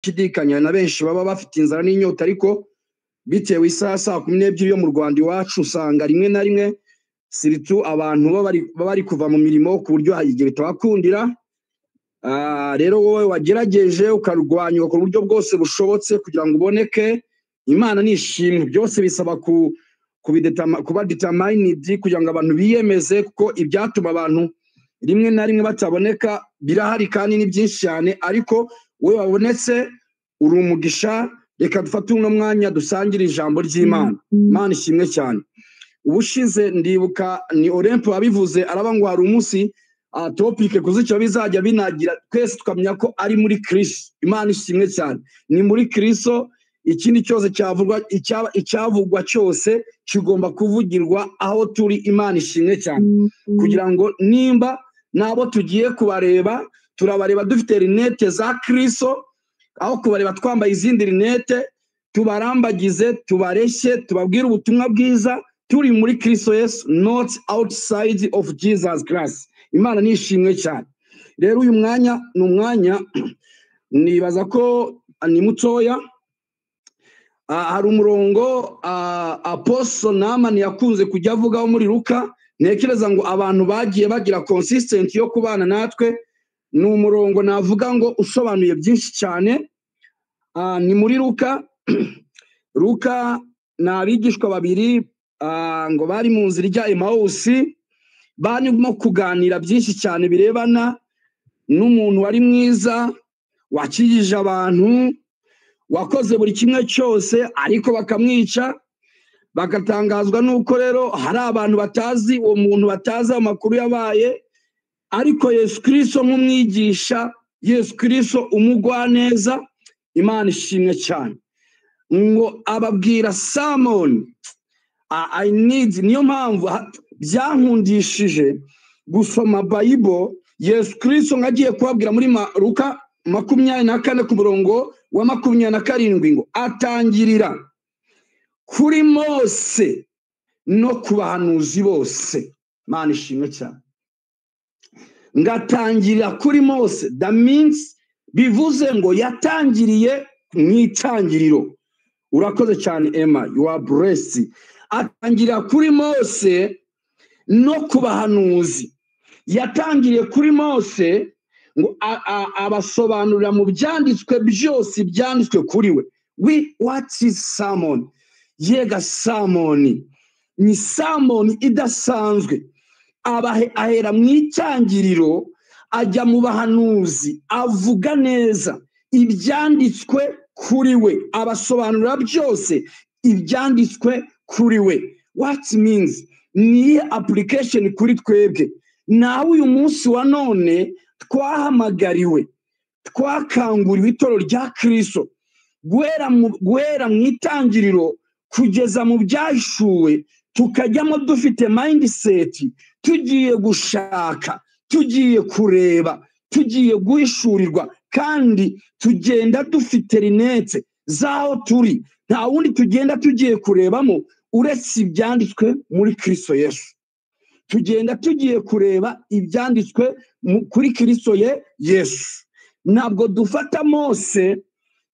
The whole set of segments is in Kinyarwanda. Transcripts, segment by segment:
Shidikanya na benshi baba bafite inzara n'inyota, ariko bitewe isaha 12:00 yo mu Rwanda iwacu, usanga rimwe na rimwe surtout abantu baba bari kuva mu mirimo, ku buryo hari igihe bitabakundira. Rero wowe wagerageje ukarwanya, ugakora uburyo bwose bushobotse kugira ngo uboneke, Imana nishimwe. Byose bisaba kuba determined kugira ngo abantu biyemeze, kuko ibyatuma abantu rimwe na rimwe bataboneka birahari kandi ni byinshi cyane. Ariko wowe wabonetse uri umugisha. Reka dufate uno mwanya dusangire ijambo ry'Imana. Imana ishimwe cyane. Ubushize ndibuka ni Olympe wabivuze, araba ngo hari umunsi topic kuzicyo bizajya binagira twese tukamenya ko ari muri Kristo. Imana ishimwe cyane, ni muri Kristo. Ikindi cyose cyavugwa, icyavugwa cyose kigomba kuvugirwa aho turi. Imana ishimwe cyane, kugira ngo nimba nabo tugiye kubareba, turabareba dufite lunettes za Kristo, aho kubareba twambaye izindi lunettes. Tubarambagize, tubareshye, tubabwire ubutumwa bwiza turi muri Kristo Yesu, not outside of Jesus Christ. Imana nishimwe cyane. Rero uyu mwanya ni umwanya nibaza ko ni mutoya. Hari umurongo Apostle Namani yakunze kujya avugaho muri Luka. Ntekereza ngo abantu bagiye bagira consistent yo kubana natwe, ni umurongo navuga ngo usobanuye byinshi cyane. Ni muri Luka. Luka ni abigishwa babiri ngo bari mu nzira ijya Emawusi, barimo kuganira byinshi cyane birebana n'umuntu wari mwiza, wakijije abantu, wakoze buri kimwe cyose, ariko bakamwica. Bagatangazwa n'uko rero hari abantu batazi uwo muntu, batazi amakuru yabaye. Ariko Yesu Kristo nk'umwigisha, Yesu Kristo umugwaneza, Imana ishimwe cyane, ngo ababwira sermon I need. Niyo mpamvu byankundishije gusoma Bible. Yesu Kristo ngagiye kubabwira muri Luka 24 ku murongo wa 27 ngo atangirira kuri Mose no ku bahanuzi bose. Imana ishimwe cyane. Ngatangirira kuri Mose, that means bivuze ngo yatangiriye mu itangiriro. Urakoze cyane Emma, you are blessed. Atangirira kuri Mose no ku bahanuzi. Yatangiriye kuri Mose ngo abasobanurira mu byanditswe byose ibyanditswe kuri we. We what is sermon? Yega, sermon ni sermon idasanzwe. Ahera mu itangiriro, ajya mu bahanuzi, avuga neza ibyanditswe kuri we, abasobanurira byose ibyanditswe kuri we. What means? Ni application kuri twebwe nawe uyu munsi wa none. Twahamagariwe, twakanguriwe, itorero rya Kristo, guhera mu itangiriro kugeza mu Byahishuwe, tukajyamo dufite mindset tugiye gushaka, tugiye kureba, tugiye guhishurirwa, kandi tugenda dufite lunettes z'aho turi. Nta wundi tugenda tugiye kurebamo uretse ibyanditswe muri Kristo Yesu. Tugenda tugiye kureba ibyanditswe kuri Kristo ye Yesu. Ntabwo dufata Mose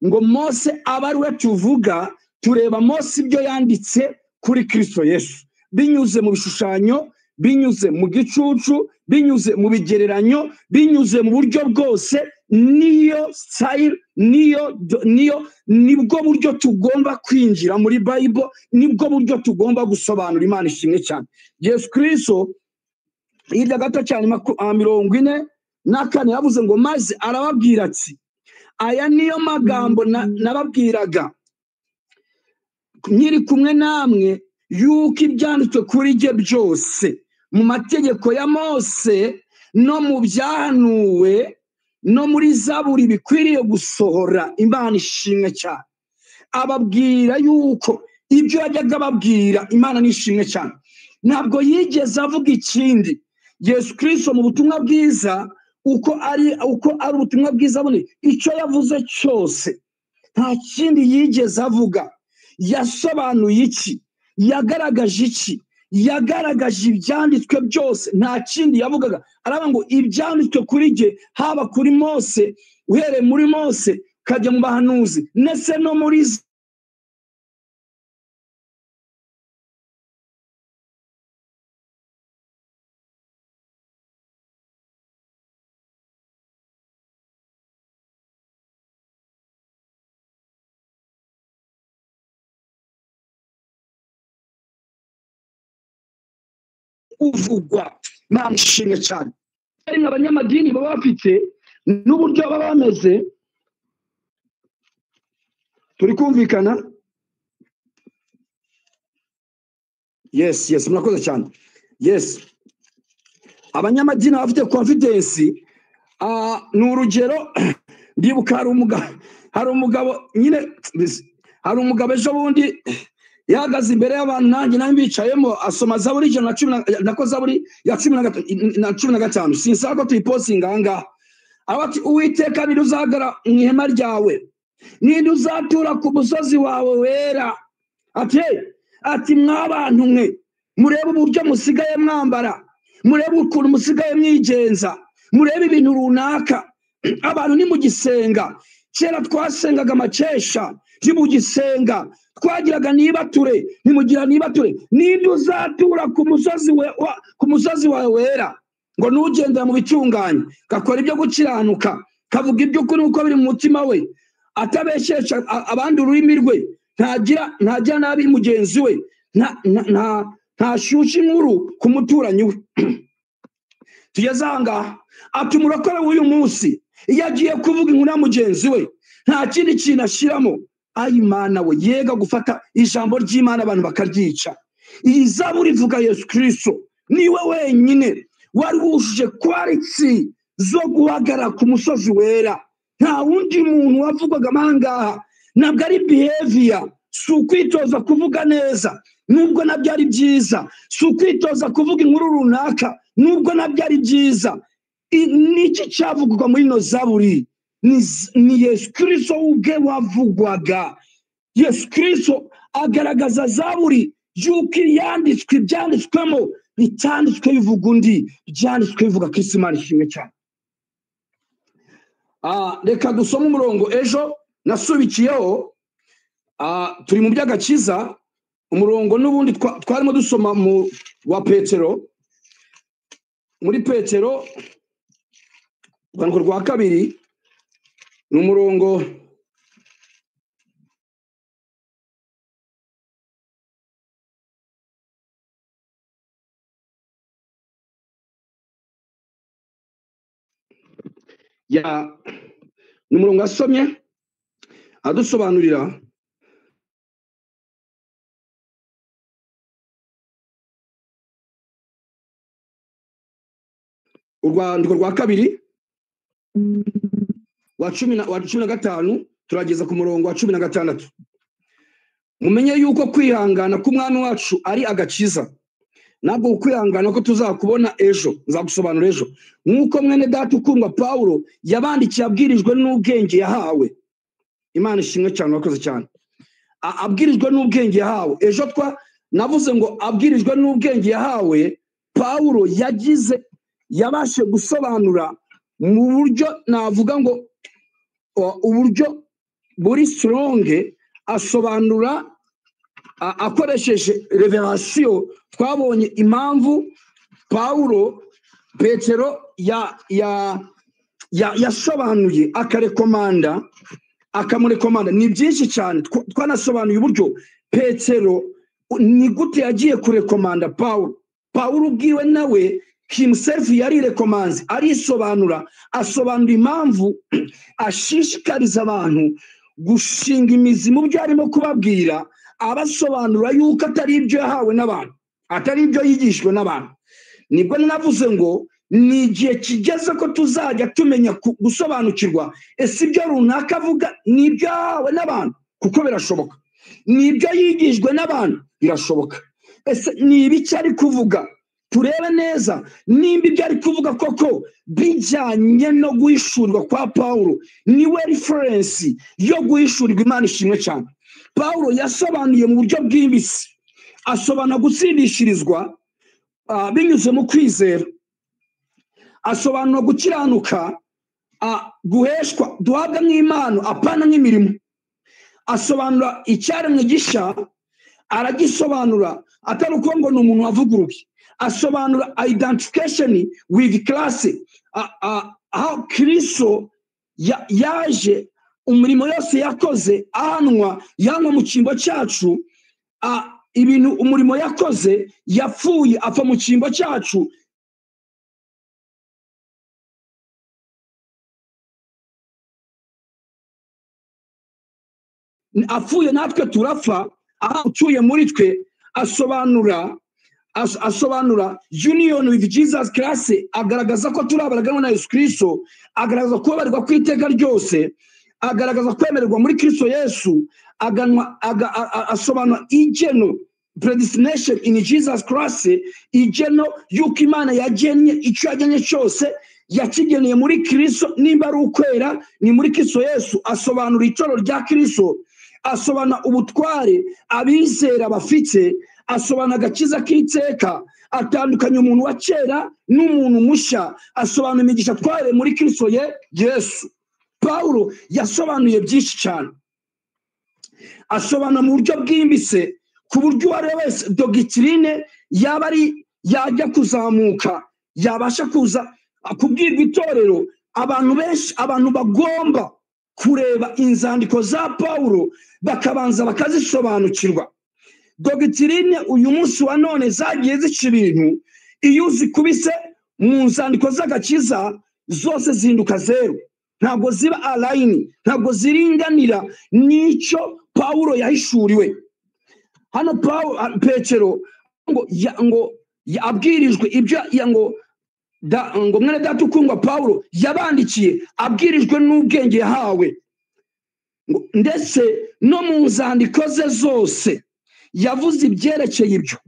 ngo Mose abe ari we tuvuga. Tureba Mose ibyo yanditse kuri Kristo Yesu, binyuze mu bishushanyo, binyuze mu gicucu, binyuze mu bigereranyo, binyuze mu buryo bwose. Niyo style, niyo nibwo buryo tugomba kwinjira muri Bible, nibwo buryo tugomba gusobanura. Imana ishimwe cyane. Yesu Kristo hirya gato cyane, 44, yavuze ngo maze arababwira ati: "Aya niyo magambo nababwiraga nkiri kumwe namwe, yuko ibyanditswe kuri jye byose mu mategeko ya Mose no mu byahanuwe no muri Zaburi bikwiriye gusohora." Imana ishimwe cyane. Ababwira yuko ibyo yajyaga ababwira, Imana nishimwe cyane, ntabwo yigeze avuga ikindi. Yesu Kristo mu butumwa bwiza, uko ari ubutumwa bwiza bune, icyo yavuze cyose nta kindi yigeze avuga. Yasobanuye iki? Yagaragaje iki? Yagaragaje ibyanditswe byose, nta kindi yavugaga. Aravuga ngo ibyanditswe kuri jye, haba kuri Mose, uhereye muri Mose. kajya mu bahanuzi, ndetse no muri uvugwa. Imana ishimwe cyane. Ari abanyamadini baba bafite n'uburyo baba bameze. Turi kumvikana? Yes, yes, murakoze cyane. Yes, abanyamadini bafite confidence. Ni urugero, ndibuka hari umugabo nyine, hari umugabo ejo bundi yahagaze imbere y'abantu, nanjye nawe mbicayemo, asoma Zaburi 110 nako Zaburi ya 15, sinsaba ko tuyipostinga aha ngaha. Ati Uwiteka ni uzahagara mu ihema ryawe, ninde uzatura ku musozi wawe wera? Ati mwabantu mwe, murebe uburyo musigaye mwambara, murebe ukuntu musigaye mwigenza, murebe ibintu runaka. Abantu nimugisenga, kera twasengaga amakesha, ntimugisenga, twagiraga nibature, ntimugira nibature. Ninde uzatura ku musozi wawe wera? Ngo nugendera mu bitunganye, gakora ibyo gukiranuka, kavuga iby'ukuri uko biri mu mutima we, atabeshesha abandi ururimi rwe, ntagira nabi mugenzi we, ntashyushya inkuru ku muturanyi we. Tugeze aha ngaha, ati umurokore w'uyu munsi iyo agiye kuvuga inkuru ya mugenzi we nta kindi kintu ashyiramo. Ayimana we, yega gufata ijambo ry'Imana abantu bakaryica. Iyi zaburi ivuga Yesu Kristo niwe wenyine wari wujuje quality zo guhagarara ku musozi wera. Nta wundi muntu wavugwaga ahangaha. Ntabwo ari behavior, si ukwitoza kuvuga neza nubwo nabyo ari byiza, si ukwitoza kuvuga inkuru runaka nubwo nabyo ari byiza. Niki cyavugwaga muri ino zaburi? Ni Yesu Kristo ubwe wavugwaga. Yesu Kristo agaragaza zaburi yuko yanditswe, ibyanditswemo bitanditswe bivuga undi, byanditswe bivuga Kristo. Imana ishimwe cyane. Reka dusome umurongo ejo nasubikiyeho. Turi mu by'agakiza, umurongo n'ubundi twarimo dusoma mu wa Petero, muri Petero urwandiko rwa kabiri, ni umurongo ya ni umurongo asomye adusobanurira urwandiko rwa kabiri wa 15 turageza ku murongo wa 16. Mumenye yuko kwihangana k'umwami wacu ari agakiza. Ntabwo kwihangana ko tuzakubona ejo, nzagusobanura ejo. Nkuko mwene data ukundwa Paulo yabandikiye abwirijwe n'ubwenge yahawe. Imana ishimwe cyane, wakoze cyane. Abwirijwe n'ubwenge yahawe. Ejo twa navuze ngo abwirijwe n'ubwenge yahawe, Paulo yagize yabashe gusobanura mu buryo navuga ngo uburyo buri strong, asobanura akoresheje revelation. Twabonye impamvu Paulo Petero yasobanuye akarekomanda, akamurekomanda. Ni byinshi cyane. Twanasobanuye uburyo Petero ni gute yagiye kurekomanda Paulo. Paulo ubwiwe nawe himself yari rekomanze, arisobanura, asobanura impamvu ashishikariza abantu gushinga imizi mu byo arimo kubabwira, abasobanura yuko atari ibyo yahawe n'abantu, atari ibyo yigishwe n'abantu. Nibwo navuze ngo ni igihe kigeze ko tuzajya tumenya gusobanukirwa ese ibyo runaka avuga ni ibyo yahawe n'abantu, kuko birashoboka, ni ibyo yigishwe n'abantu, birashoboka. Ese ni ibiki ari kuvuga? Turebe neza nimba ibyo ari kuvuga koko bijyanye no guhishurirwa kwa Paulo. Niwe reference yo guhishurirwa. Imana ishimwe cyane. Paulo yasobanuye mu buryo bwimbitse, asobanura gutsindishirizwa binyuze mu kwizera, asobanura gukiranuka guheshwa duhabwa nk'impano apana nk'imirimo. Asobanura icyaremwe gishya, aragisobanura atari uko ngo ni umuntu wavuguruye. Asobanura identification with class, aho Kristo yaje, umurimo yose yakoze ahanwa, yanwa mu cyimbo cyacu, ibintu umurimo yakoze yapfuye apfa mu cyimbo cyacu. Apfuye natwe turapfa, aho utuye muri twe. Asobanura union with Jesus Christ, agaragaza ko turi abaraganwa na Yesu Kristo, agaragaza kubabarirwa kw'iteka ryose, agaragaza kwemererwa muri Kristo Yesu, asobanura igeno predestination in Jesus Christ, igeno yuko Imana yagennye icyo yagennye cyose yakigeneye muri Kristo, nimba ari ukwera ni muri Kristo Yesu. Asobanura itorero rya Kristo, asobanura ubutware abizera bafite, asobanura agakiza k'iteka, atandukanya umuntu wa kera n'umuntu mushya, asobanura imigisha tware muri Kristo Yesu. Paulo yasobanuye byinshi cyane, asobanura mu buryo bwimbitse ku buryo uwo ari we wese dogitrine yaba ari yajya kuzamuka yabasha kuza kubwirwa itorero. Abantu benshi, abantu bagomba kureba inzandiko za Paulo bakabanza bakazisobanukirwa. Dogitrine uyu munsi wa none zagiye zica ibintu, iyo uzikubise mu nzandiko z'agakiza zose zihinduka zeru, ntabwo ziba alayini, ntabwo ziringanira n'icyo Paulo yahishuriwe. Hano Paulo Petero ngo abwirijwe ibyo ngo mwene data ukundwa Paulo yabandikiye abwirijwe n'ubwenge yahawe, ndetse no mu nzandiko ze zose yavuze ibyerekeye ibyo.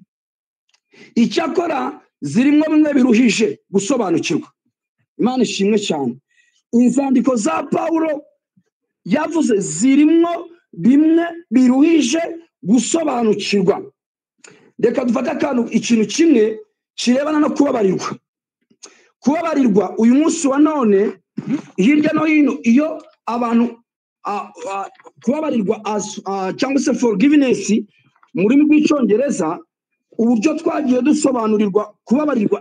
Icyakora zirimo bimwe biruhije gusobanukirwa. Imana ishimwe cyane. Inzandiko za Paulo yavuze zirimo bimwe biruhije gusobanukirwa. Reka dufate akantu, ikintu kimwe kirebana no kubabarirwa. Kubabarirwa uyu munsi wa none hirya no hino, iyo abantu kubabarirwa cyangwa se forgiveness mu rurimi rw'icyongereza, uburyo twagiye dusobanurirwa kubabarirwa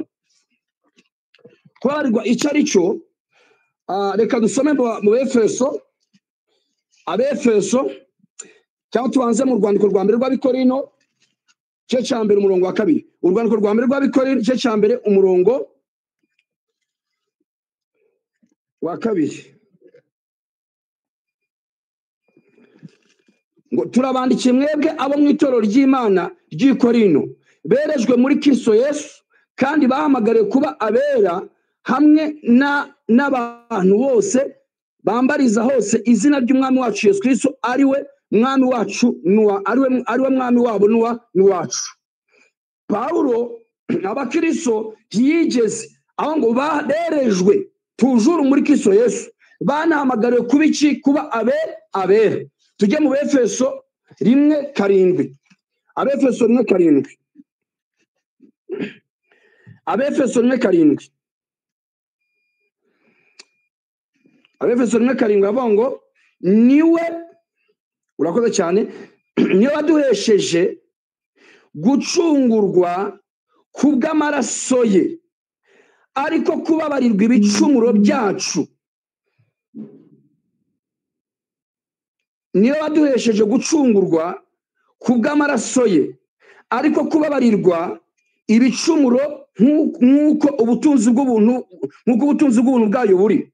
icyo ari cyo. Reka dusome mu Efeso, Abefeso, cyangwa tubanze mu rwandiko rwa mbere rw'Abikorino igice cya mbere umurongo wa 2. Urwandiko rwa mbere rw'Abikorino igice cya mbere umurongo wa 2. Ngo turabandikiye mwebwe abo mu itorero ry'Imana ry'i Korino, berejwe muri Kristo Yesu kandi bahamagariwe kuba abera hamwe n'abantu bose bambariza hose izina ry'Umwami wacu Yesu Kristo, ari we Mwami wacu ari we Mwami wabo n'uwacu. Paulo abakristo ntiyigeze aho ngo berejwe tujuru muri Kristo Yesu, banahamagariwe kuba iki? Kuba abera. Tujye mu Efeso 1:7. Abefeso 1:7. Abefeso 1:7. Abefeso 1:7 avuga ngo niwe, urakoze cyane, niwe waduhesheje gucungurwa kubw'amaraso ye, ariko kubabarirwa ibicumuro byacu. Niwe waduhesheje gucungurwa kubw'amaraso ye, ariko kubabarirwa ibicumuro nk'uko ubutunzi bw'ubuntu bwayo buri.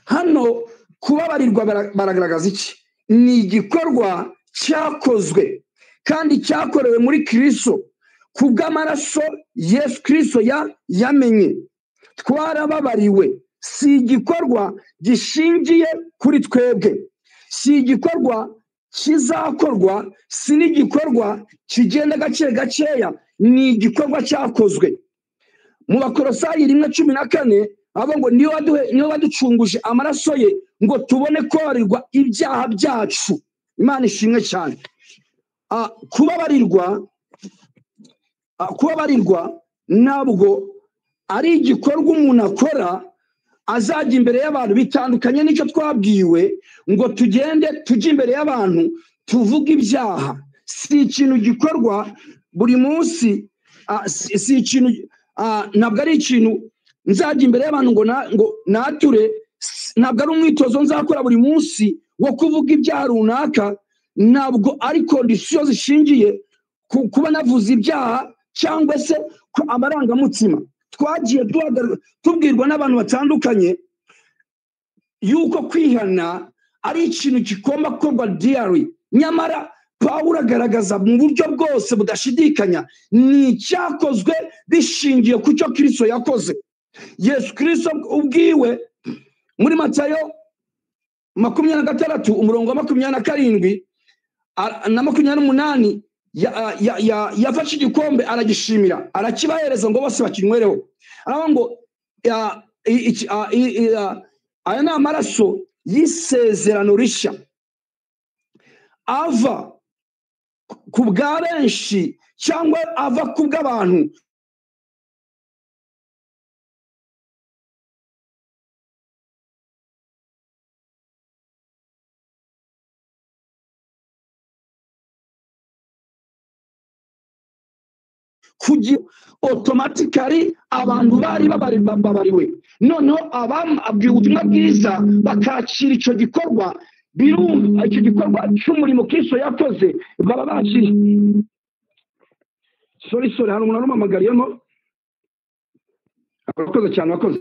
Hano kubabarirwa baragaragaza iki? Ni igikorwa cyakozwe kandi cyakorewe muri Kristo kubw'amaraso Yesu Kristo yamenye. Twarababariwe, si igikorwa gishingiye kuri twebwe, si igikorwa kizakorwa, si n'igikorwa kigenda gake gakeya, ni igikorwa cyakozwe. Mu Bakolosayi 1:14 abo ngo niwe waducunguje amaraso ye ngo tubone kubabarirwa ibyaha byacu. Imana ishimwe cyane. Kubabarirwa ntabwo ari igikorwa umuntu akora, azajya imbere y'abantu bitandukanye n'icyo twabwiwe ngo tugende tujye imbere y'abantu tuvuge ibyaha. Si ikintu gikorwa buri munsi, si ikintu, ntabwo ari ikintu nzajya imbere y'abantu ngo nature, ntabwo ari umwitozo nzakora buri munsi wo kuvuga ibyaha runaka, ntabwo ari kondisiyo zishingiye kuba navuze ibyaha cyangwa se amarangamutima. Twagiye tubwirwa n'abantu batandukanye yuko kwihana ari ikintu kigomba gukorwa daily, nyamara Pawulo agaragaza mu buryo bwose budashidikanya ni icyakozwe bishingiye ku cyo Kristo yakoze. Yesu Kristo ubwiwe muri Matayo 26 umurongo wa 27 na 28 yafashe igikombe aragishimira arakibahereza ngo bose bakinywereho. Aravuga ngo aya ni amaraso y'isezerano rishya ava ku bwa benshi cyangwa ava ku bw'abantu. Kugira automatically abantu bari babariwe, noneho ababwiwe ubutumwa bwiza bakakira icyo gikorwa, birumva icyo gikorwa cy'umurimo Kristo yakoze baba bakiriye. Sorry, hari umuntu arumamagariyemo. Abakoze cyane, abakoze.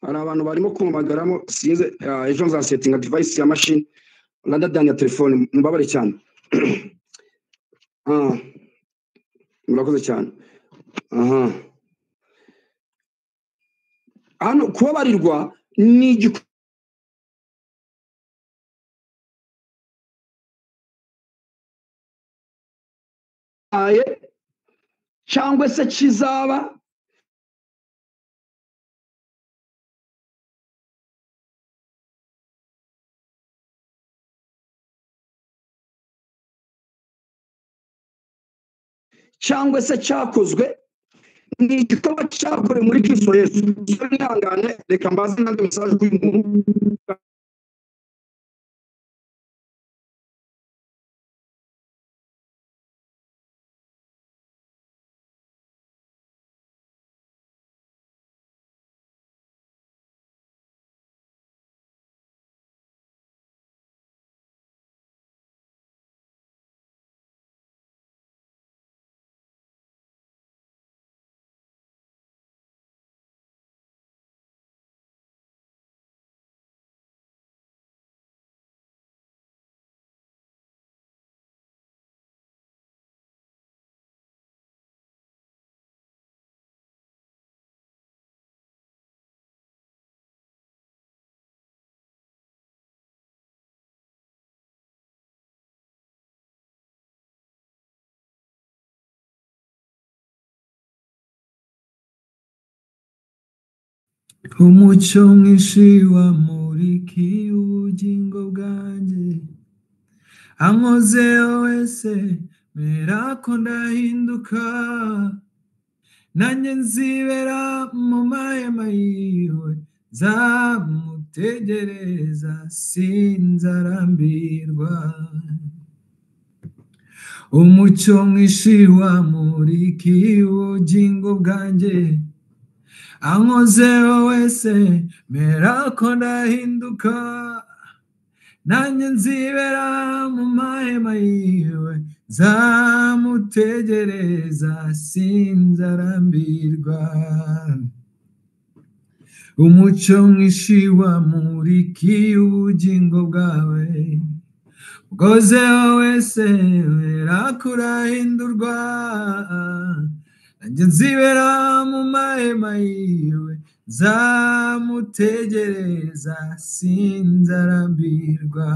Hari abantu barimo kumamagaramo, sinze ejo nzasetinga device ya machine rather than ya telefone, mbabare cyane. Murakoze cyane. Hano kubabarirwa ni igikorwa cyangwa se kizaba cyangwa se cyakozwe, ni igikorwa cyakorewe muri Kristo Yesu. Mwihangane, reka mbaze n'andi message kuri uyu muntu. Umucyo mwinshi wamurikiye ubugingo bwanjye, ankozeho wese mperako ndahinduka, nanjye nzibera mu mahema yiwe, nzamutegereza sinzarambirwa. Umucyo mwinshi wamurikiye ubugingo bwanjye, ankozeho wese mperako ndahinduka, nanjye nzibera mu mahema yiwe, nzamutegereza sinzarambirwa. Umucyo mwinshi wamurikiye ubugingo bwawe, ukozeho wese mperako urahindurwa, nanjye nzibera mu mahema yiwe, nzamutegereza sinzarambirwa.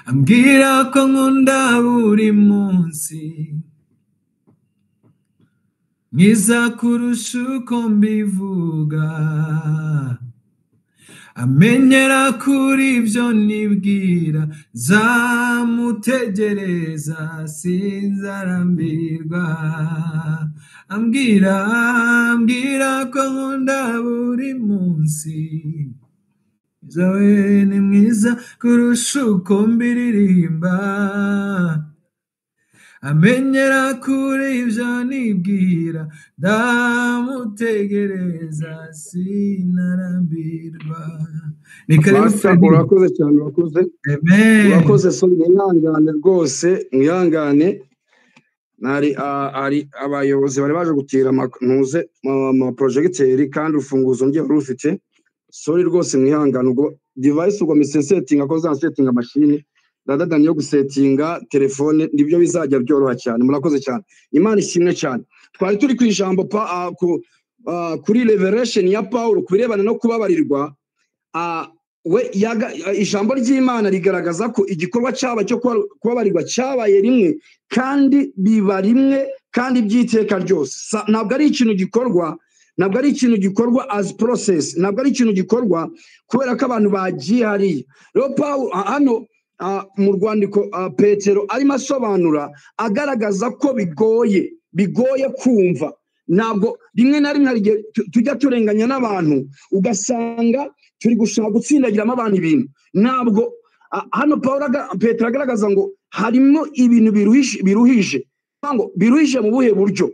Ambwira ko nkunda buri munsi, mwiza kurusha uko mbivuga, Amenyera kuri ibyo nibwira, nzamutegereza sinzarambirwa. Ambwira ambwira ko nkunda buri munsi, we ni mwiza kurusha uko mbiririmba. Amenyera kuri ibyo nibwira, ndamutegereza sinarambirwa. Ni karibu Pastor, Freddy. Urakoze cyane, urakoze. Amen. Urakoze, so mwihangane rwose, mwihangane. Nari ari abayobozi bari baje gutira ntuze ama projecteur, kandi urufunguzo ngiye wari rufite. Sorry rwose, mwihangane. Ubwo device, ubwo mise setting ko za setting machine dadadani yo gusetinga telefone, nibyo bizajya byoroha cyane. Murakoze cyane, Imana ishimwe cyane. Twari turi ku ijambo kuri revelation ya Paul ku birebana no kubabarirwa. We ijambo ry'Imana rigaragaza ko igikorwa cyaba cyo kubabarirwa cyabaye rimwe, kandi biba rimwe kandi by'iteka ryose. Ntabwo ari ikintu gikorwa, ntabwo ari ikintu gikorwa as process, ntabwo ari ikintu gikorwa kubera ko abantu bagiye hariya. Rero Paul hano mu rwandiko, Petero arimo asobanura, agaragaza ko bigoye kumva. Ntabwo rimwe na rimwe hari igihe tujya turenganya n'abantu, ugasanga turi gushaka gutsindagiramo abantu ibintu. Ntabwo hano Paul Petero agaragaza ngo harimo ibintu biruhije. Ngo biruhije mu buhe buryo?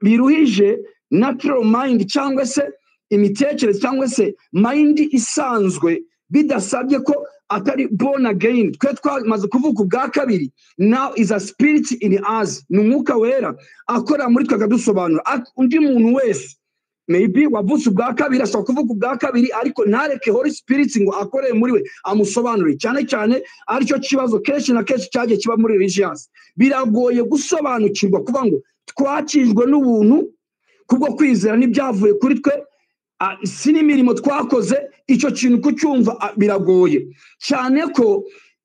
Biruhije natural mind, cyangwa se imitekerereze, cyangwa se mind isanzwe, bidasabye ko atari born again. Twe twamaze kuvuka ubwa kabiri. Now is a spirit in us, ni umwuka wera akora muri twe akadusobanura. Undi muntu wese maybe wavutse ubwa kabiri ashobora kuvuga ubwa kabiri, ariko ntareke Holy Spirit ngo akore muri we amusobanurire. Cyane cyane aricyo kibazo kenshi na kenshi cyagiye kiba muri religious. Biragoye gusobanukirwa kuvuga ngo twakijwe n'ubuntu kubwo kwizera, n'ibyavuye kuri twe, si n'imirimo twakoze. Icyo kintu kucyumva biragoye cyane, ko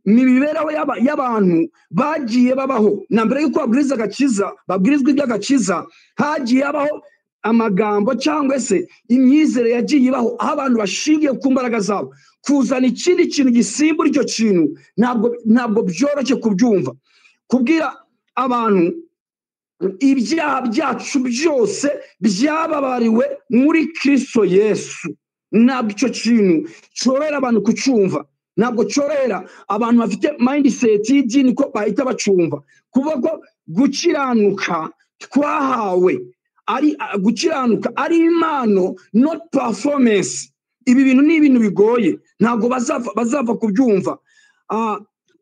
imibereho y'abantu bagiye babaho na mbere y'uko babwiriza agakiza, babwirizwa iby'agakiza, hagiye habaho amagambo cyangwa se imyizere yagiye ibaho, aho abantu bashingiye ku mbaraga zabo. Kuzana ikindi kintu gisimbura icyo kintu ntabwo byoroshye kubyumva. Kubwira abantu ibyaha byacu byose byababariwe muri Kristo Yesu, ntabwo icyo kintu cyorohera abantu kucyumva. Ntabwo cyorohera abantu bafite mindset y'idini ko bahita bacumva. Kuvuga ko gukiranuka twahawe ari gukiranuka ari impano, not performance, ibi bintu ni ibintu bigoye, ntabwo bazava kubyumva.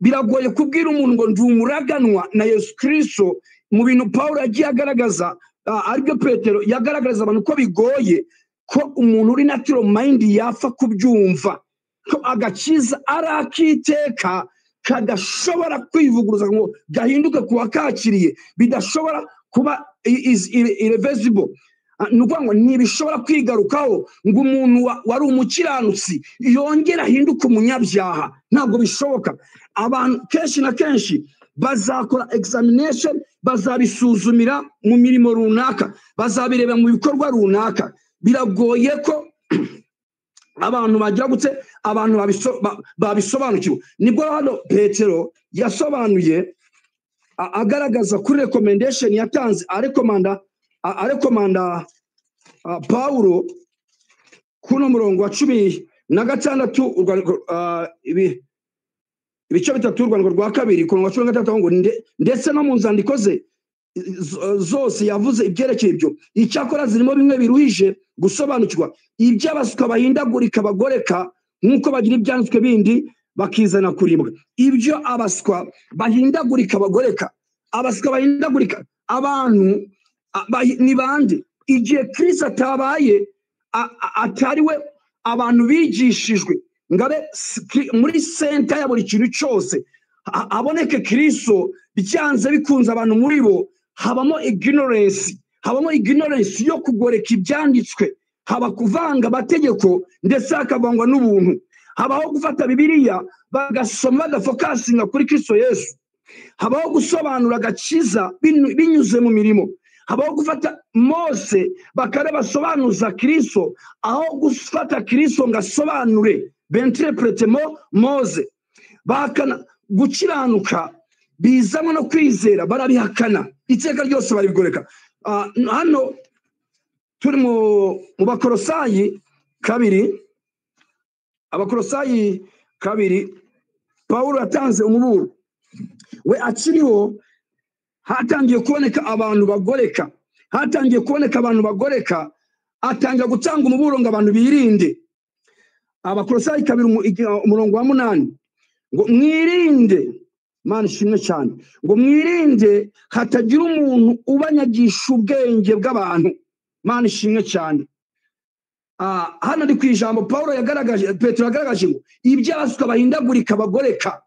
Biragoye kubwira umuntu ngo ndi umuraganwa na Yesu Kristo. Mu bintu Paul yagiye agaragaza, aribyo Petero yagaragariza abantu, ko bigoye ko umuntu uri natural mind yapfa kubyumva ko agakiza ari akiteka, kadashobora kwivuguruza ngo gahinduke ku wakakiriye, bidashobora kuba is irreversible. Ni ukuvuga ngo ntibishobora kwigarukaho ngo umuntu wari umukiranutsi yongere ahinduke umunyabyaha. Ntabwo bishoboka. Abantu kenshi na kenshi bazakora examination, bazabisuzumira mu mirimo runaka, bazabireba mu bikorwa runaka. Biragoye ko abantu bagira gutse, abantu babisobanukiwe. Nibwo hano Petero yasobanuye, agaragaza kuri recommendation yatanze, arekomanda Paulo kuno murongo wa 16, ibice 3, urwandiko rwa kabiri, ku murongo wa 16, ngo ndetse no mu nzandiko ze zose yavuze ibyerekeye ibyo. Icyakora zirimo bimwe biruhije gusobanukirwa, iby'abaswa bahindagurika bagoreka, nk'uko bagira ibyanditswe bindi bakizana kuribwa. Ibyo abaswa bahindagurika bagoreka, abaswa bahindagurika, abantu ni bande? Igihe Kristo atabaye, atari we abantu bigishijwe ngabe muri center ya buri kintu cyose, aboneke Kristo, byanze bikunze abantu muri bo habamo ignorance, habamo ignorance yo kugoreka ibyanditswe, haba kuvanga amategeko ndetse hakavangwa n'ubuntu, habaho gufata Bibiliya bagasoma badafokasinga kuri Kristo Yesu, habaho gusobanura agakiza binyuze mu mirimo. Habaho gufata Mose bakareba basobanuza Kristo, aho gufata Kristo ngo asobanure b'interprete Mose. Bahakana gukiranuka bizanwa no kwizera, barabihakana iteka ryose barabigoreka. Hano turi mu Bakorosayi 2, Abakorosayi 2, Pawulo yatanze umuburo we akiriho. Hatangiye kuboneka abantu bagoreka, hatangiye kuboneka abantu bagoreka, atangira gutanga umuburo ngo abantu birinde. Abakorosayi 2 umurongo wa 8 ngo mwirinde, Mana ishimwe cyane, ngo mwirinde hatagira umuntu ubanyagisha ubwenge bw'abantu. Mana ishimwe cyane. Hano ndi ku ijambo Paulo yagaragaje, Petero yagaragaje ngo iby'abaswa bahindagurika bagoreka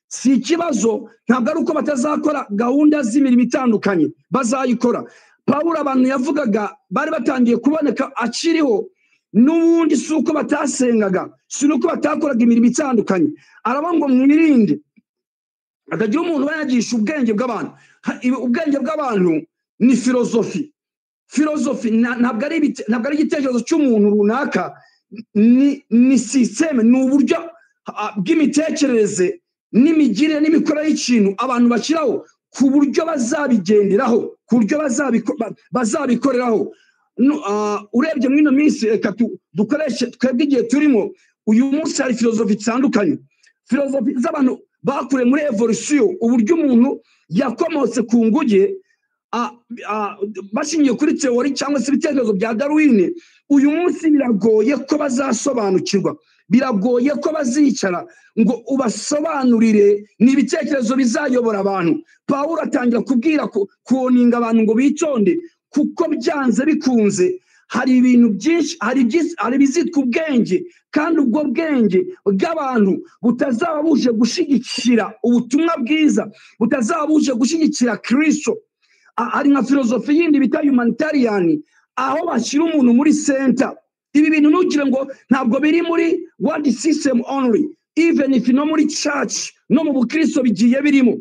si ikibazo, ntabwo ari uko batazakora gahunda z'imirimo itandukanye, bazayikora. Paulo abantu yavugaga bari batangiye kuboneka akiriho, n'ubundi si uko batasengaga, si uko batakoraga imirimo itandukanye. Aravuga ngo mwirinde hatagira umuntu ubanyagisha ubwenge bw'abantu. Ubwenge bw'abantu ni filozofi. Filozofi ntabwo ari igitekerezo cy'umuntu runaka, ni system, ni uburyo bw'imitekerereze n'imigirire n'imikorere y'ikintu abantu bashyiraho ku buryo bazabigenderaho, ku buryo bazabikoreraho. Urebye muri ino minsi, reka dukoreshe twebwe igihe turimo uyu munsi, hari filozofi zitandukanye, filozofi z'abantu bakuriye muri evolution, uburyo umuntu yakomotse ku nguge bashingiye kuri teori cyangwa se ibitekerezo bya Darwin. Uyu munsi biragoye ko bazasobanukirwa, biragoye ko bazicara ngo ubasobanurire ni ibitekerezo bizayobora abantu. Pawulo atangira kubwira kuoninga abantu ngo bitonde, kuko byanze bikunze hari ibintu byinshi, hari ibizitwa ubwenge, kandi ubwo bwenge bw'abantu butazaba buje gushyigikira ubutumwa bwiza, butazaba buje gushyigikira Kristo. Hari nka filozofi yindi bita humanitarian, aho bashyira umuntu muri center. Ibi bintu ntugire ngo ntabwo biri muri world system only, even if no muri church no mu bukristo bigiye birimo,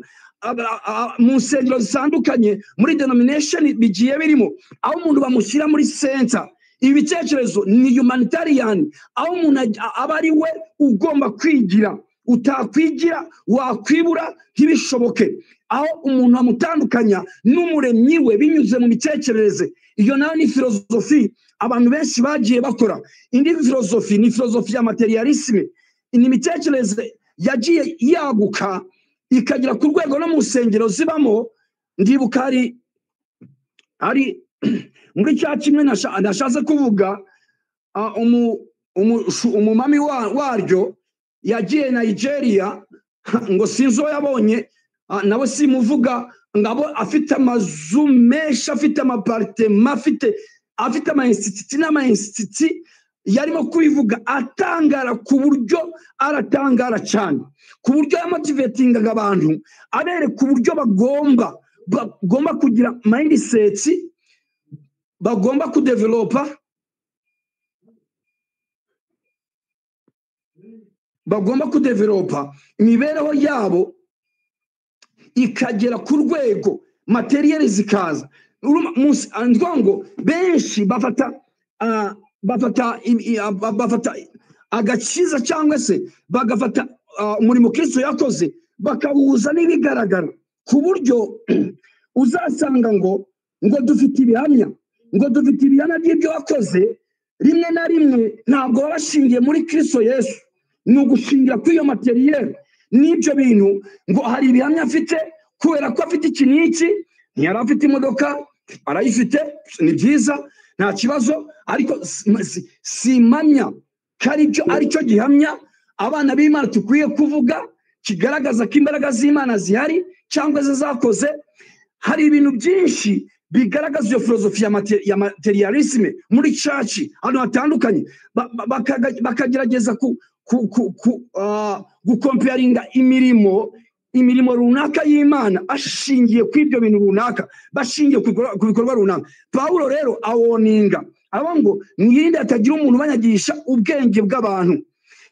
mu nsengero zitandukanye, muri denomination bigiye birimo, aho umuntu bamushyira muri center. Ibi bitekerezo ni humanitarian, aho umuntu aba ari we ugomba kwigira, utakwigira wakwibura ntibishoboke, aho umuntu amutandukanya n'umuremyi we binyuze mu mitekerereze. Iyo nayo ni filozofi abantu benshi bagiye bakora. Indi filozofi ni filozofi ya materialisme, ni imitekerereze yagiye yaguka ikagera ku rwego no mu nsengero zibamo. Ndibuka hari muri cya kimwe nashatse kuvuga, umumami waryo yagiye Nigeria, ngo sinzi uwo yabonye, nawe simuvuga, ngabo afite amazu menshi, afite amapartema, afite ama instituti n'ama instituti, yarimo kubivuga atangara ku buryo aratangara cyane, ku buryo yamotivatingaga abantu, abereka uburyo bagomba kugira mindset, bagomba kudevelopa, bagomba kudevelopa imibereho yabo ikagera ku rwego materiel zikaza. Ngo benshi bafata agakiza cyangwa se bagafata umurimo Kristo yakoze bakawuza n'ibigaragara, ku buryo uzasanga ngo dufite ibihamya, ngo dufite ibihamya by'ibyo wakoze. Rimwe na rimwe ntabwo baba bashingiye muri Kristo Yesu, ni ugushingira kuri iyo materiel n'ibyo bintu, ngo hari ibihamya afite kubera ko afite iki n'iki, ntiyari afite imodoka arayifite, ni byiza nta kibazo, ariko simamya ko aricyo gihamya abana b'Imana tukwiye kuvuga kigaragaza ko imbaraga z'Imana zihari cyangwa se zakoze. Hari ibintu byinshi bigaragaza iyo filozofi ya materialisme muri church ahantu hatandukanye, bakagerageza gukomparinga imirimo runaka y'Imana ashingiye ku ibyo bintu runaka, bashingiye ku bikorwa runaka. Pawulo rero awoninga abo ngo mwirinde hatagira umuntu ubanyagisha ubwenge bw'abantu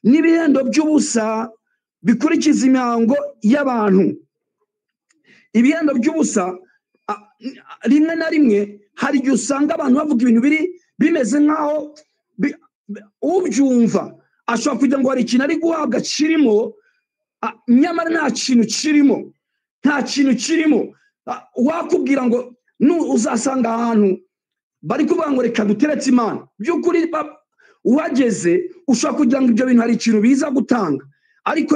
n'ibihendo by'ubusa bikurikiza imihango y'abantu. Ibihendo by'ubusa Rimwe na rimwe hari igihe usanga abantu bavuga ibintu biri bimeze nk'aho ubyumva ashobora kugira ngo hari ikintu ari guhabwa kirimo, nyamara nta kintu kirimo, nta kintu kirimo. Wakubwira ngo uzasanga ahantu bari kuvuga ngo reka duteretse Imana, by'ukuri uhageze ushobora kugira ngo ibyo bintu hari ikintu biza gutanga, ariko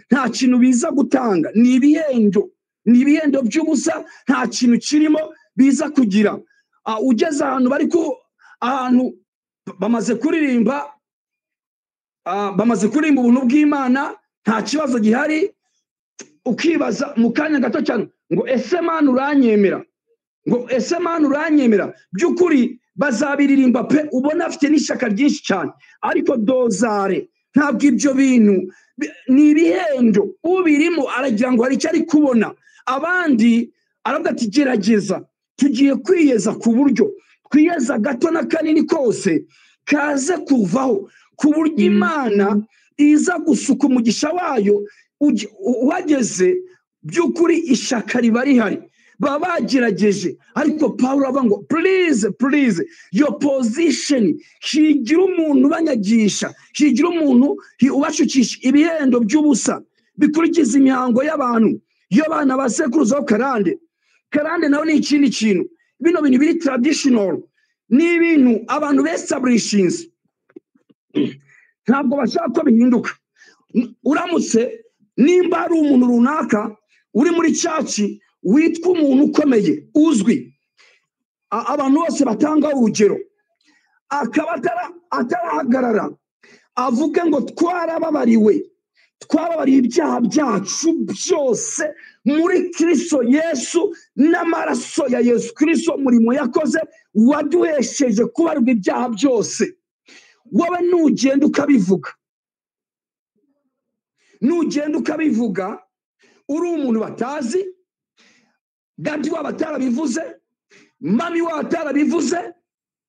nta kintu biza gutanga, ni ibihendo, ni ibihendo by'ubusa, nta kintu kirimo biza kugira. Ugeze ahantu bari ku ahantu bamaze kuririmba, bamaze kuririmba ubuntu bw'Imana, nta kibazo gihari, ukibaza mu kanya gato cyane ngo ese Mana uranyemera, ngo ese Mana uranyemera. By'ukuri bazabiririmba pe, ubona afite n'ishyaka ryinshi cyane, ariko dozare ntabwo ibyo bintu ni ibihendo. Ubirimo aragira ngo hari icyo ari kubona, abandi aravuga ati gerageza, tugiye kwiyeza ku buryo twiyeza gato na kanini kose kaze kuvaho, ku buryo Imana iza gusuka umugisha wayo. Uhageze by'ukuri ishyaka riba rihari, baba bagerageje, ariko Pawulo avuga ngo please, please, your position, higira umuntu ubanyagisha, higira umuntu ubashukisha ibihendo by'ubusa bikurikiza imihango y'abantu, iyo bana basekuruzaho karande. Karande nawe ni ikindi kintu, bino bintu biri traditional, ni ibintu abantu bestablishinze, ntabwo bashaka ko bihinduka. Uramutse nimba ari umuntu runaka uri muri church witwa umuntu ukomeye uzwi, abantu bose batanga urugero, akaba atarahagarara avuge ngo twarababariwe, twababariye ibyaha byacu byose muri Kristo Yesu, n'amaraso ya Yesu Kristo umurimo yakoze waduhesheje kubarirwa ibyaha byose. Wowe nugenda ukabivuga, nugenda ukabivuga uri umuntu batazi, daddy waba atarabivuze, mummy waba atarabivuze,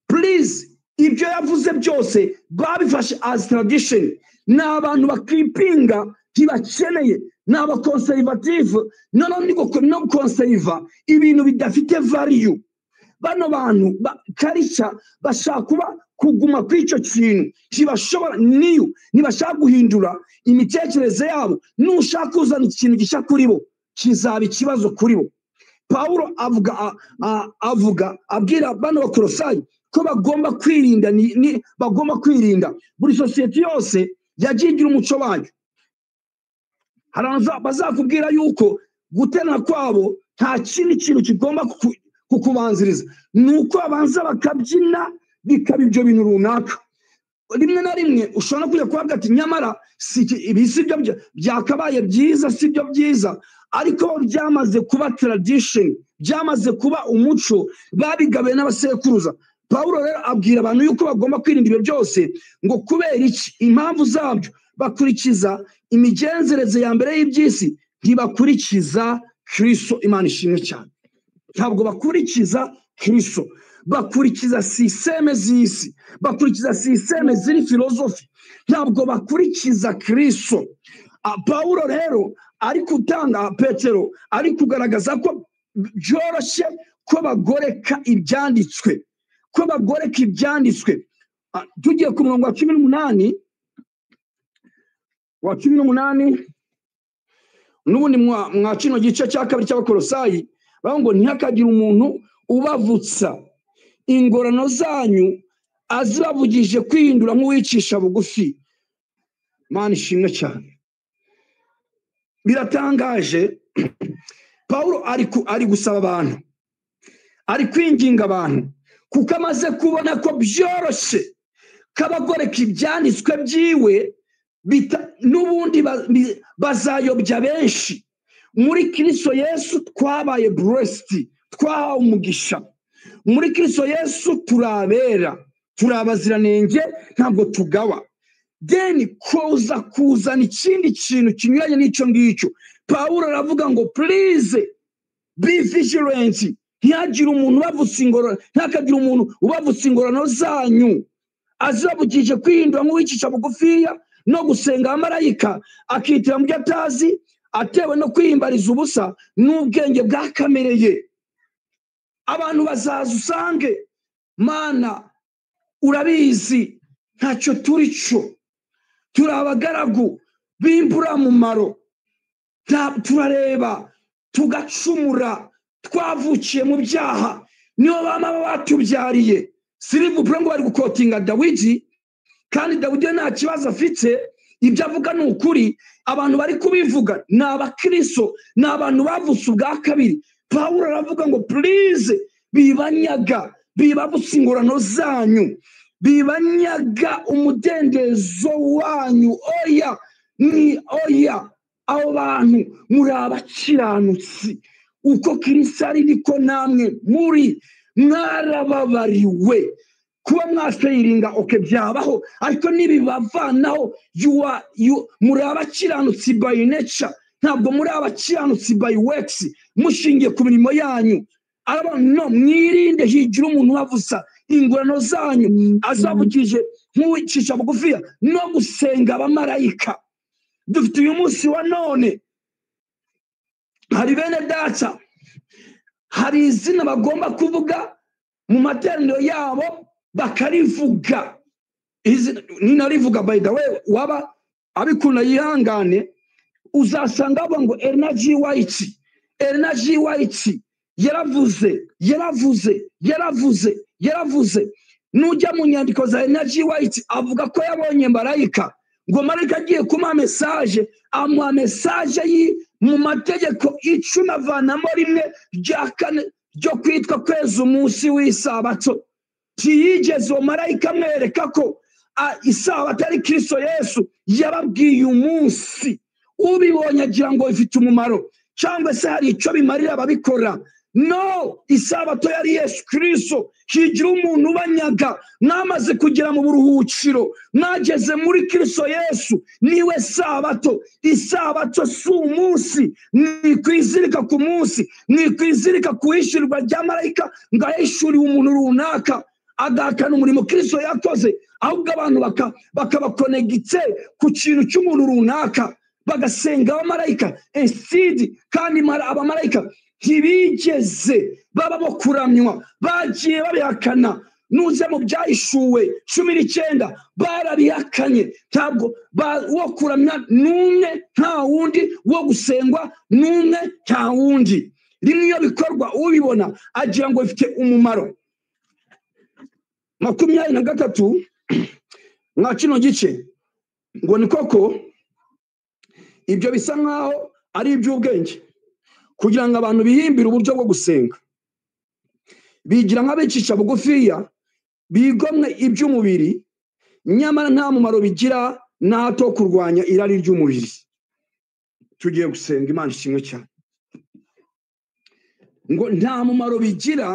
please, ibyo yavuze byose babifashe as tradition. Ni abantu bakipinga, ntibakeneye, ni abaconservative, noneho no conserva ibintu bidafite value. Bano bantu culture bashaka kuba kuguma kuri icyo kintu, ntibashobora, niyo ntibashaka guhindura imitekerereze yabo. Nushaka kuzana ikintu gishya kuri bo kizaba ikibazo kuri bo. Pawulo avuga abwira bano Bakorosayi ko bagomba kwirinda, bagomba kwirinda. Buri sosiyete yose yagiye igira umuco wayo. Hari abantu bazakubwira yuko guterana kwabo nta kindi kintu kigomba kukubanziriza, ni uko babanza bakabyina bikaba ibyo bintu runaka. Rimwe na rimwe ushobora no kujya kubavuga ati nyamara si ibi si byo byakabaye byiza, si byo byiza, ariko byamaze kuba tradition, byamaze kuba umuco babigabiwe n'abasekuruza. Pawulo rero abwira abantu yuko bagomba kwirinda ibyo byose, ngo kubera iki? Impamvu zabyo, bakurikiza imigenzereze ya mbere y'iby'isi, ntibakurikiza Kristo. Imana ishimwe cyane. Ntabwo bakurikiza Kristo, bakurikiza système z'isi, bakurikiza système ziri filozofi, ntabwo bakurikiza Kristo. Pawulo rero ari gutanga, Petero ari kugaragaza ko byoroshye ko bagoreka ibyanditswe, ko bagoreka ibyanditswe. Tugiye ku murongo wa 18, wa 18 n'ubundi mwa kino gice cya kabiri cy'Abakolosayi, bavuga ngo ntihakagire umuntu ubavutsa ingorano zanyu azibavugije kwihindura nk'uwicisha bugufi. Mana ishimwe cyane. Biratangaje, Pawulo ari gusaba abantu, ari kwinginga abantu, kuko amaze kubona ko byoroshye kabagoreka ibyanditswe byiwe, n'ubundi bazayobya benshi. Muri Kristo Yesu twabaye blessed, twahawe umugisha. Muri Kristo Yesu turabera, turabaziranenge, ntabwo tugawa. Then koza kuzana ikindi kintu kinyuranye n'icyo ngicyo, Pawulo aravuga ngo please be vigilant, ntihagire umuntu ubavutsa ingororano, ntihakagire umuntu ubavutsa ingororano zanyu azibabugije kwihindura nk'uwicisha bugufiya no gusenga abamarayika, akitira mu byo atazi, atewe no kwihimbariza ubusa n'ubwenge bwa kamere ye. Abantu bazaza usange Mana urabizi ntacyo turi cyo, turi abagaragu b'imburamumaro, turareba tugacumura, twavukiye mu byaha, niyo bama batubyariye. Sirivupure ngo bari gukotinga Dawidi, kandi Dawidi nta kibazo afite, ibyo avuga ni ukuri. Abantu bari kubivuga ni abakristo, ni abantu bavutse ubwa kabiri. Pawulo aravuga ngo please, bibanyaga, bibabutse ingorano zanyu, bibanyaga umudendezo wanyu. Oya ni oya, abo bantu muri abakiranutsi, uko Kristo ari niko namwe muri, mwarababariwe. Kuba mwaseyiringa oke byabaho, ariko nibibavanaho muri abakiranutsi by nature, ntabwo muri abakiranutsi by works, mushingiye ku mirimo yanyu. No mwirinde higira umuntu wavusa ingorano zanyu azavugije nk'uwicisha bugufiya no gusenga abamarayika. Dufite uyu munsi wa none hari bene data, hari izina bagomba kuvuga mu materaniro yabo bakarivuga. Ninarivuga by the way, waba abikunda yihangane, uzasanga bavuga ngo Ellen G. White, Ellen G. White yaravuze, yaravuze, yaravuze, yaravuze. Nujya mu nyandiko za Ellen G. White avuga ko yabonye marayika, ngo marayika agiye kumuha message, amuha message mu mategeko 10 avanamo rimwe rya kane ryo kwitwa kweza umunsi w'isabato. Ntiyigeze uwo marayika amwereka ko isabato ari Kristo Yesu yababwiye umunsi. Ubibonye agira ngo bifite umumaro cyangwa se hari icyo bimarira ababikora. No, isabato yari Yesu Kristo. Higira umuntu ubanyaga, mwamaze kugera mu buruhukiro, mwageze muri Kristo Yesu, niwe sabato. Isabato si umunsi, mwikwizirika ku munsi, mwikwizirika ku ishyirwa rya marayika ngo ahishuriwe umuntu runaka agahakana umurimo Kristo yakoze, ahubwo abantu bakabakonegitse ku kintu cy'umuntu runaka, bagasenga abamarayika insidi. Kandi abamarayika ntibigeze baba bo kuramywa, bagiye babihakana. Nuze mu byahishuwe 19 barabihakanye. Ntabwo wo kuramya n'umwe, nta wundi, wo gusengwa n'umwe, nta wundi. Rimwe iyo bikorwa ubibona agira ngo bifite umumaro. 23 mwa kino gice ngo ni koko ibyo bisa nkaho ari iby'ubwenge kugira ngo abantu bihimbire uburyo bwo gusenga, bigira nk'abicisha bugufiya, bigomwe iby'umubiri, nyamara nta mumaro bigira n'ato kurwanya irari ry'umubiri. Tugiye gusenga Imana ishimwe cyane. Ngo nta mumaro bigira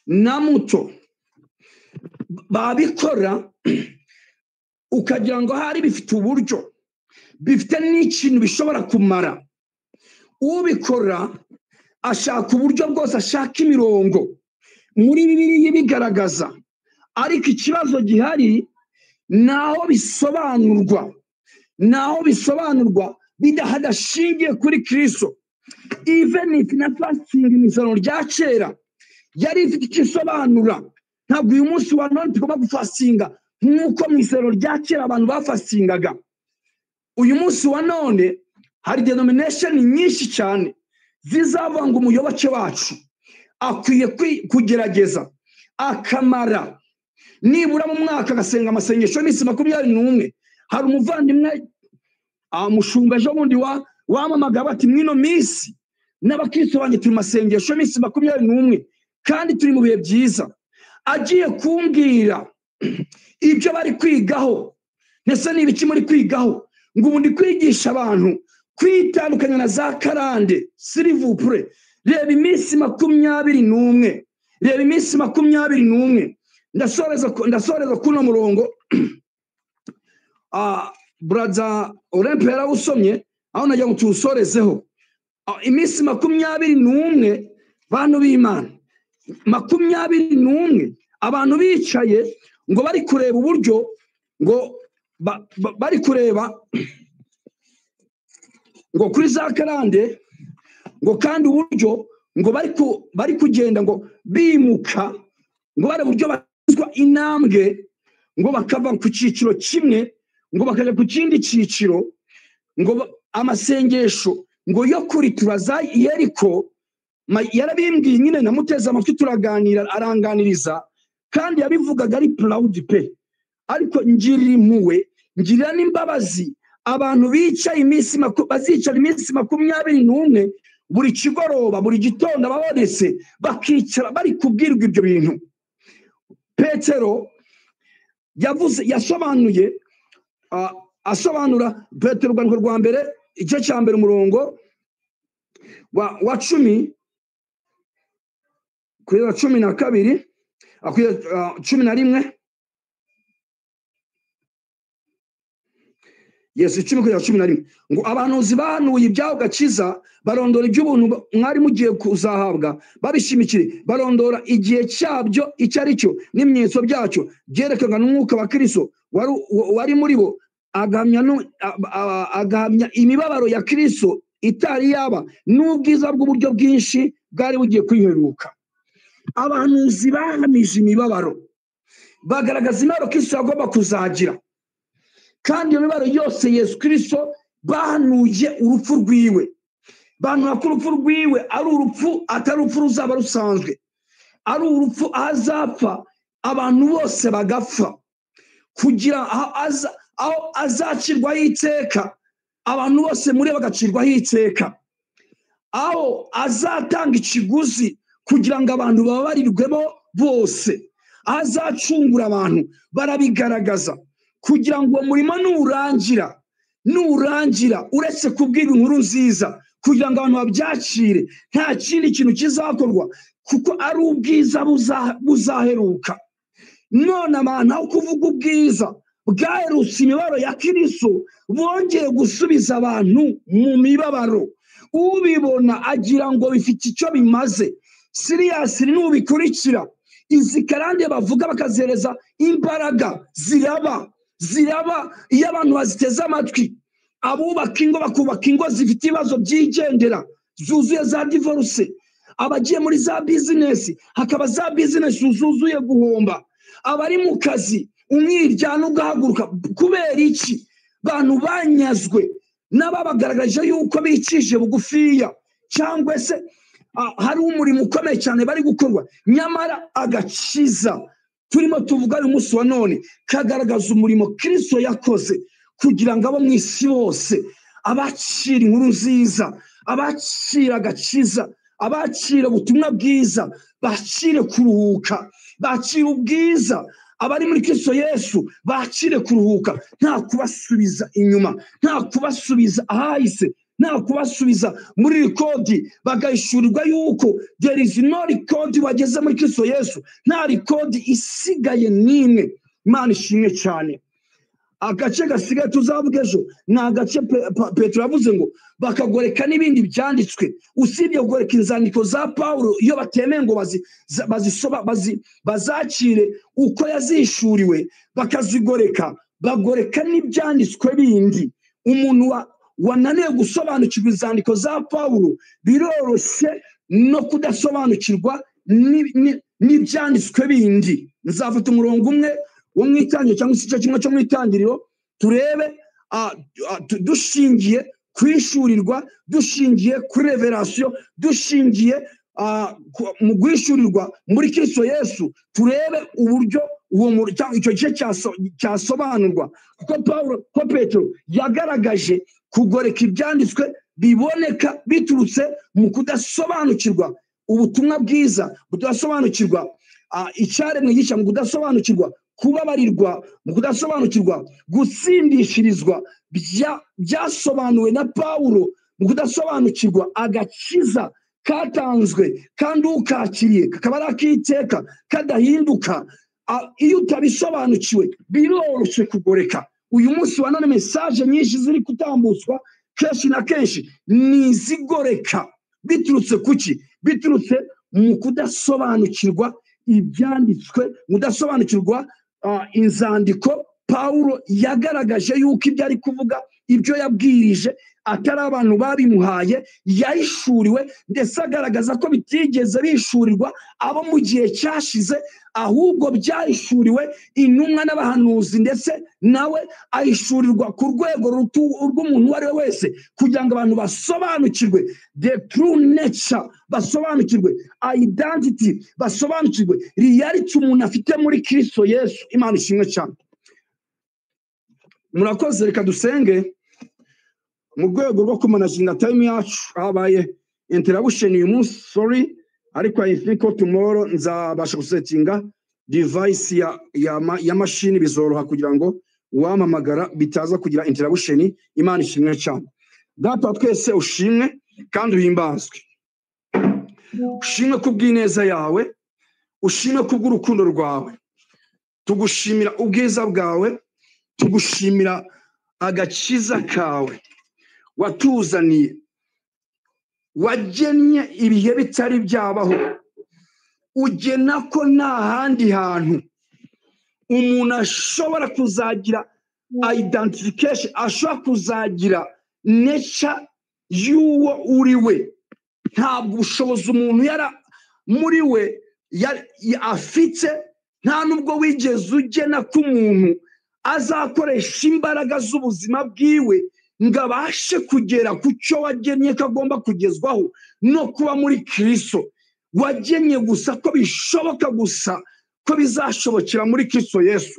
na muto, babikora ukagira ngo hari bifite uburyo, bifite n'ikintu bishobora kumara. Ubikora ashaka uburyo bwose, ashaka imirongo muri Bibiliya ibigaragaza, ariko ikibazo gihari naho bisobanurwa, naho bisobanurwa bidahadashingiye kuri Kristo. Even if na fasting imisoro rya kera yari ifite icyo isobanura, ntabwo uyu munsi wa none tugomba gufasinga nk'uko mu isoro rya kera abantu bafasingaga. Uyu munsi wa none hari denomination nyinshi cyane zizavanga umuyoboke wacu akwiye kugerageza akamara nibura mu mwaka agasenga amasengesho y'iminsi 21. Hari umuvandimwe amushunga ejo bundi wamamaga bati mwino minsi n'abakristo banjye turi masengesho y'iminsi 21 kandi turi mu bihe byiza. Agiye kumbwira ibyo bari kwigaho, ndetse n'ibiki muri kwigaho, ngo ubu ndi kwigisha abantu kwitandukanya na za karande. Sirivupure, reba iminsi 21, reba iminsi 21. Ndasoreza kuno murongo. Brother Olympe yarawusomye, aho najya ngo tuwusorezeho. Iminsi 21, bantu b'Imana, 21 abantu bicaye ngo bari kureba uburyo, ngo bari kureba ngo kuri za karande, ngo kandi uburyo ngo bari kugenda ngo bimuka, ngo bari uburyo bazwa intambwe, ngo bakava ku cyiciro kimwe ngo bakajya ku kindi cyiciro, ngo amasengesho ngo yo kuritura za Yeriko. Yarabimbwiye nyine, namuteze amatwi turaganira, aranganiriza, kandi yabivugaga ari proud pe. Ariko ngirira impuhwe, ngirira n'imbabazi abantu bicaye iminsi bazicara iminsi 21 buri kigoroba, buri gitondo ababonetse bakicara bari kubwirwa ibyo bintu. Petero yavuze, yasobanuye, asobanura Petero urwandiko rwa mbere igice cya mbere umurongo wa 10 kugeza 12, 11, Yesu 10 kugeza 11, ngo abahanuzi bahanuye ibyaho gakiza, barondora iby'ubuntu mwari mugiye kuzahabwa, babishimikire, barondora igihe cyabyo icyo ari cyo n'ibimenyetso byacyo byerekanwa n'umwuka wa Kristo wari muri bo, agahamya imibabaro ya Kristo itari yaba n'ubwiza bw'uburyo bwinshi bwari bugiye kwiheruka. Abahanuzi bahamije imibabaro, bagaragaza imibabaro Kristo yagomba kuzagira, kandi iyo mibabaro yose Yesu Kristo bahanuye urupfu rwiwe, bahanura ko urupfu rwiwe ari urupfu atari urupfu ruzaba rusanzwe, ari urupfu azapfa abantu bose bagapfa, kugira aho azacirwaho iteka abantu bose muri bagacirwaho iteka, aho azatanga ikiguzi kugira ngo abantu babarirwemo bose, azacungura abantu barabigaragaza, kugira ngo uwo murimo nurangira uretse kubwira inkuru nziza kugira ngo abantu babyakire, nta kindi kintu kizakorwa kuko ari ubwiza buzaheruka. None abantu aho kuvuga ubwiza bwaherutse imibabaro ya Kristo, bongeye gusubiza abantu mu mibabaro. Ubibona agira ngo bifite icyo bimaze. Seriously, nubikurikira izi karande bavuga bakazereza imbaraga, ziraba iyo abantu baziteze amatwi. Abubaka ingo bakubaka ingo zifite ibibazo byigendera zuzuye za divorce, abagiye muri za business hakaba za business zuzuye guhomba, abari mu kazi umwiryana ugahaguruka. Kubera iki? Bantu banyazwe n'ababagaragaje yuko bicishije bugufiya, cyangwa se hari umurimo ukomeye cyane bari gukorwa, nyamara agakiza turimo tuvuga uyu munsi wa none kagaragaza umurimo Kristo yakoze kugira ngo abo mu isi bose abakira inkuru nziza, abakira agakiza, abakira ubutumwa bwiza, bakire kuruhuka, bakire ubwiza. Abari muri Kristo Yesu bakire kuruhuka, nta kubasubiza inyuma, nta kubasubiza ahahise, nta kubasubiza muri rekodi, bagahishurirwa yuko there is no record wageze muri Kristo Yesu, nta record isigaye n'imwe. Imana ishimwe cyane. Agace gasigaye tuzavuga ejo ni agace Petero yavuze ngo bakagoreka n'ibindi byanditswe, usibye kugoreka inzandiko za Paulo iyo batemeye ngo bazakire uko yazishuriwe, bakazigoreka, bagoreka n'ibyanditswe bindi. Umuntu wananiwe gusobanukirwa inzandiko za Paulo biroroshye no kudasobanukirwa n'ibyanditswe bindi. Nzafata umurongo umwe wo mu itangiriro cyangwa se igice kimwe cyo mu itangiriro, turebe dushingiye kwishurirwa, dushingiye kuri revelation, dushingiye mu guhishurirwa muri Kristo Yesu, turebe uburyo uwo icyo gice cyasobanurwa. Kuko Paulo, ko Petero yagaragaje kugoreka ibyanditswe biboneka biturutse mu kudasobanukirwa ubutumwa bwiza, kudasobanukirwa icyaremwe gishya, mu kudasobanukirwa kubabarirwa, mu kudasobanukirwa gutsindishirizwa byasobanuwe na Paulo, mu kudasobanukirwa agakiza katanzwe kandi ukakiriye kakaba ari akiteka kadahinduka. Iyo utabisobanukiwe biroroshye kugoreka. Uyu munsi wa none message nyinshi ziri kutambutswa kenshi na kenshi ni izigoreka biturutse kuki? Biturutse mu kudasobanukirwa ibyanditswe, mu kudasobanukirwa inzandiko Paulo yagaragaje yuko ibyo ari kuvuga Ibyo yabwirije atari abantu babimuhaye, yahishuriwe, ndetse agaragaza ko bitigeze bishurirwa abo mu gihe cyashize, ahubwo byahishuriwe intumwa n'abahanuzi, ndetse nawe ahishurirwa ku rwego rw'umuntu uwo ari we wese, kugira ngo abantu basobanukirwe the true nature, basobanukirwe identity, basobanukirwe reality umuntu afite muri Kristo Yesu. Imana ishimwe cyane. Murakoze, reka dusenge mu rwego rwo kumanaginga time yacu. Habaye interruption uyu munsi, sorry, ariko I think ko tomorrow nzabasha gusetinga device ya mashini, bizoroha kugira ngo uwamamagara bitaza kugira interruption. Imana ishimwe cyane. Data wa twese ushimwe kandi uhimbazwe, ushimwe kubw'ineza yawe, ushimwe kubw'urukundo rwawe. Tugushimira ubwiza bwawe, tugushimira agakiza kawe watuzaniye, wagennye ibihe bitari byabaho, ugena ko nta handi hantu umuntu ashobora kuzagira identification, ashobora kuzagira nature y'uwo uri we. Ntabwo ubushobozi umuntu yara muri we afite, nta nubwo wigeze ugena ko umuntu azakoresha imbaraga z'ubuzima bwiwe ngo abashe kugera ku cyo wagennye ko agomba kugezwaho no kuba muri Kristo. Wagennye gusa ko bishoboka gusa ko bizashobokera muri Kristo Yesu.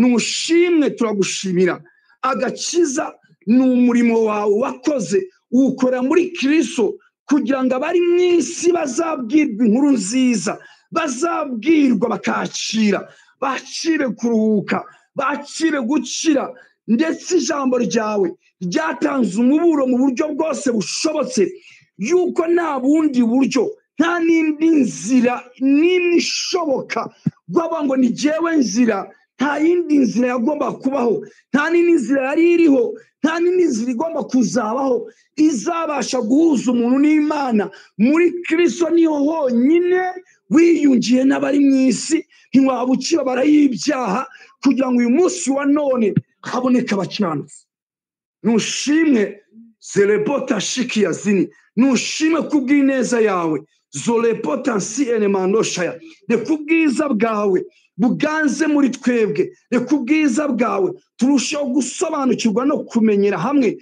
Nushimwe, turagushimira. Agakiza ni umurimo wawe wakoze, uwukora muri Kristo kugira ngo abari mu isi bazabwirwa inkuru nziza, bazabwirwa bakakira, bakire kuruhuka, bakire gukira. Ndetse ijambo ryawe ryatanze umuburo mu buryo bwose bushobotse, yuko nta bundi buryo, nta n'indi nzira n'imwe ishoboka rwaba ngo ni jyewe nzira. Nta yindi nzira yagomba kubaho, nta n'indi nzira yari iriho, nta n'indi nzira igomba kuzabaho izabasha guhuza umuntu n'Imana. Muri Kristo niho honyine wiyungiye n'abari mu isi, ntiwaba ukibabara y'ibyaha, kugira ngo uyu munsi wa none haboneke abakiranutsi. Nushimwe zerebota shikiyazini, nushimwe kubw'ineza yawe zorebota nsi enemandoshaya. Reka ubwiza bwawe buganze muri twebwe, reka ubwiza bwawe turusheho gusobanukirwa no kumenyera hamwe,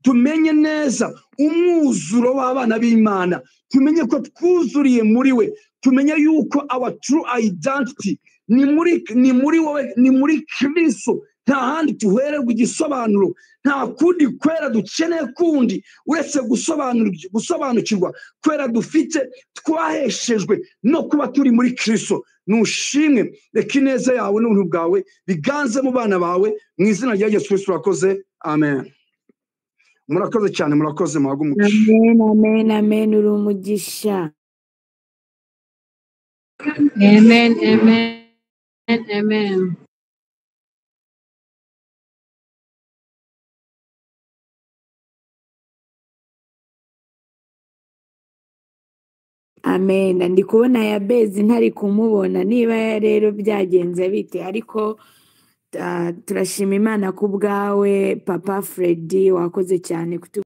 tumenye neza umwuzuro w'abana b'Imana, tumenye ko twuzuriye muri we, tumenye yuko our true identity ni muri wowe, ni muri Kristo. Nta handi tuhererwa igisobanuro, nta kundi kwera dukeneye kundi uretse gusobanukirwa kwera dufite twaheshejwe no kuba turi muri Kristo. Nushimwe, reka ineza yawe n'ubuntu bwawe biganze mu bana bawe, mu izina rya Yesu Kristo urakoze, amen. Murakoze cyane, murakoze, muhabwe umugisha. Amen, amen, amen. Uri umugisha. Amen, amen, amen. Amen. Ndi kubona Yabezi ntari kumubona, niba rero byagenze bite, ariko turashima Imana ku bwawe Papa Freddy, wakoze cyane kutu